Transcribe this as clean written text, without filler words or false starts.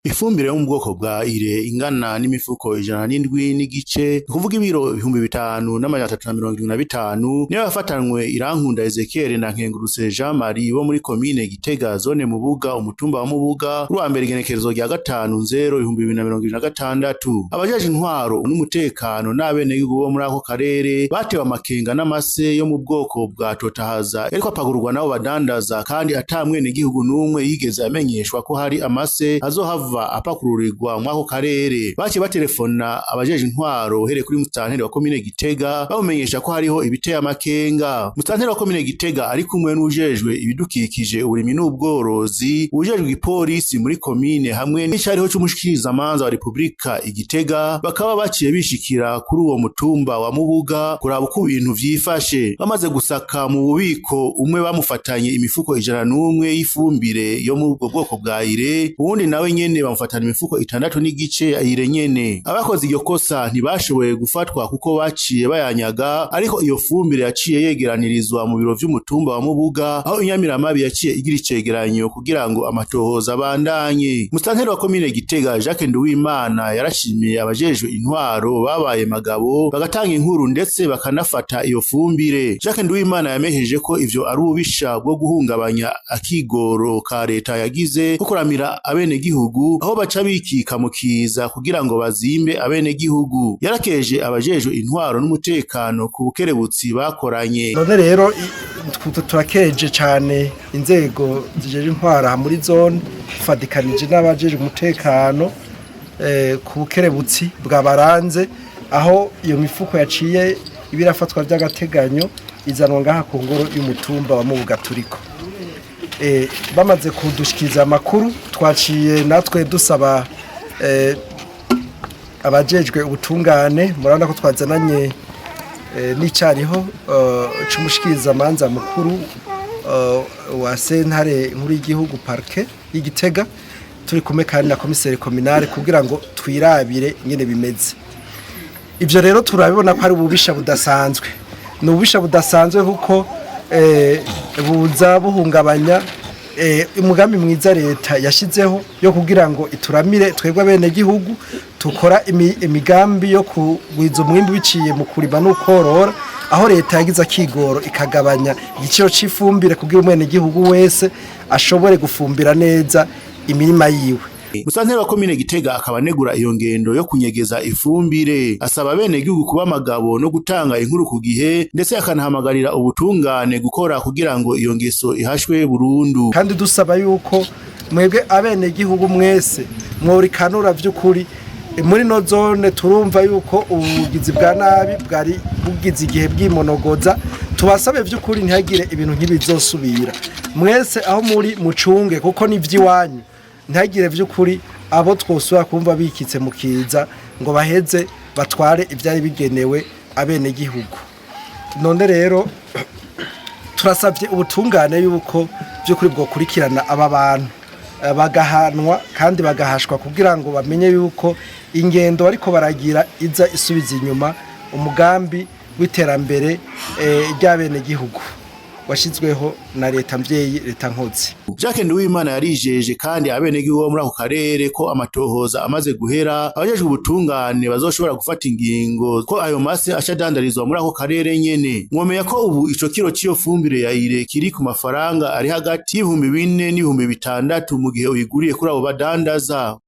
Ifumbire yo mu bwoko bwa ire ingana n'imifuko 107.5, nukuvuga ibiro 5375, niyo yafatanwe Irankunda Ezekiel na Nkengurutse Jean Marie bo muri komine Gitega, zone Mubuga, umutumba wa Mubuga, kuri wa mbere igenekerezo rya 5/0/2026. Abajeje intwaro n'umutekano n'abenegihugu bo muri ako karere batewe amakenga n'amase yo mu bwoko bwa Totahaza yariko apagurwa n'abo badandaza, kandi ata mwenegihugu n'umwe yigeze amenyeshwa ko hari amase azohava apakururirwa mw'ako karere. Baciye baterefona abajeje intwaro uhereye kuri musitanteri wa komine Gitega, bamumenyesha ko hariho ibiteye amakenga. Musitanteri wa komine Gitega ari kumwe n'uwujejwe ibidukikije, uburimyi n'ubworozi, uwujejwe igipolisi muri komine hamwe n'icariho c'umushikirizamanza wa Repubulika i Gitega, bakaba baciye bishikira kuri uwo mutumba wa Mubuga kuraba uko ibintu vyifashe. Bamaze gusaka mu bubiko, umwe bamufatanye imifuko 101 y'ifumbire yo muri ubwo bwoko bwa ire, uwundi nawe nyene bamufatana imifuko 6.5 ya ire nyene. Abakoze iryo kosa ntibashoboye gufatwa kuko baciye bayanyaga, ariko iyo fumbire yaciye yegeranirizwa mu biro vy'umutumba wa Mubuga, aho inyamiramabi yaciye igira icegeranyo kugira ngo amatohoza abandanye. Musitanteri wa komine Gitega Jacques Nduwimana yarashimiye abajejwe intwaro babaye magabo bagatanga inkuru ndetse bakanafata iyo fumbire. Jacques Nduwimana yamenyesheje ko ivyo ari ububisha bwo guhungabanya akigoro ka leta yagize ko kuramira abenegihugu, aho baca bikika mu kiza kugira ngo bazimbe abenegihugu. Yarakeje abajejwe intwaro n'umutekano ku bukerebutsi bakoranye. None rero turakeje cyane inzego zijeje intwaro aha muri zone, fadikanije n'abajeje umutekano ku bukerebutsi bwabaranze, aho iyo mifuko yaciye ibirafatwa by'agateganyo izanwa ngaha ku ngoro y'umutumba wa Mubuga turiko. Bamaze kudushikiriza amakuru, twaciye natwe dusaba abajejwe ubutungane. Murabona ko twazananye n'icariho c'umushikirizamanza mukuru wa sentare nkuru y'igihugu, parquet y'Igitega, turi kumwe kandi na commissaire communal kugira ngo twirabire nyene bimeze. Ivyo rero turabibona ko ari ububisha budasanzwe. Ni ububisha budasanzwe kuko buza buhungabanya umugambi mwiza leta yashizeho yo kugira ngo ituramire twebwe abenegihugu tukora imigambi yo kugwiza umwimbu biciye mu kurima n'ukorora, aho leta yagize akigoro ikagabanya igiciro c'ifumbire kugira umwenegihugu wese ashobore gufumbira neza imirima yiwe. Musitanteri wa komine Gitega akaba anegura iyo ngendo yo kunyegeza ifumbire, asaba abenegihugu kuba amagabo no gutanga inkuru ku gihe, ndetse akanahamagarira ubutungane gukora kugira ngo iyo ngeso ihashwe burundu. Kandi dusaba yuko mwebwe abenegihugu mwese mworikanura vy'ukuri. Muri no zone turumva yuko ubugizi bwa nabi bwari bugize igihe bwimonogoza. Tubasabe vy'ukuri ntihagire ibintu nk'ibizosubira. Mwese aho muri mucunge kuko ni ivy'iwanyu. Ntihagire vy'ukuri abo twosubira kumva bikitse mu kiza ngo baheze batware ivyari bigenewe abenegihugu. None rero turasabye ubutungane yuko by'ukuri bwokurikirana aba bantu bagahanwa kandi bagahashwa, kugira ngo bamenye yuko ingendo bariko baragira iza isubiza inyuma umugambi w'iterambere ry'abenegihugu washyizweho na leta mvyeyi, leta nkozi. Jacques Nduwimana yarijeje kandi abenegihugu bo muri ako karere ko amatohoza amaze guhera, abajejwe ubutungane bazoshobora gufata ingingo ko ayo mase aca adandarizwa muri ako karere nyene. Mwomenya ko ubu ico kiro c'iyo fumbire ya ire kiri ku mafaranga ari hagati y'4000 n'6000 mu gihe uyiguriye kuri abo badandaza.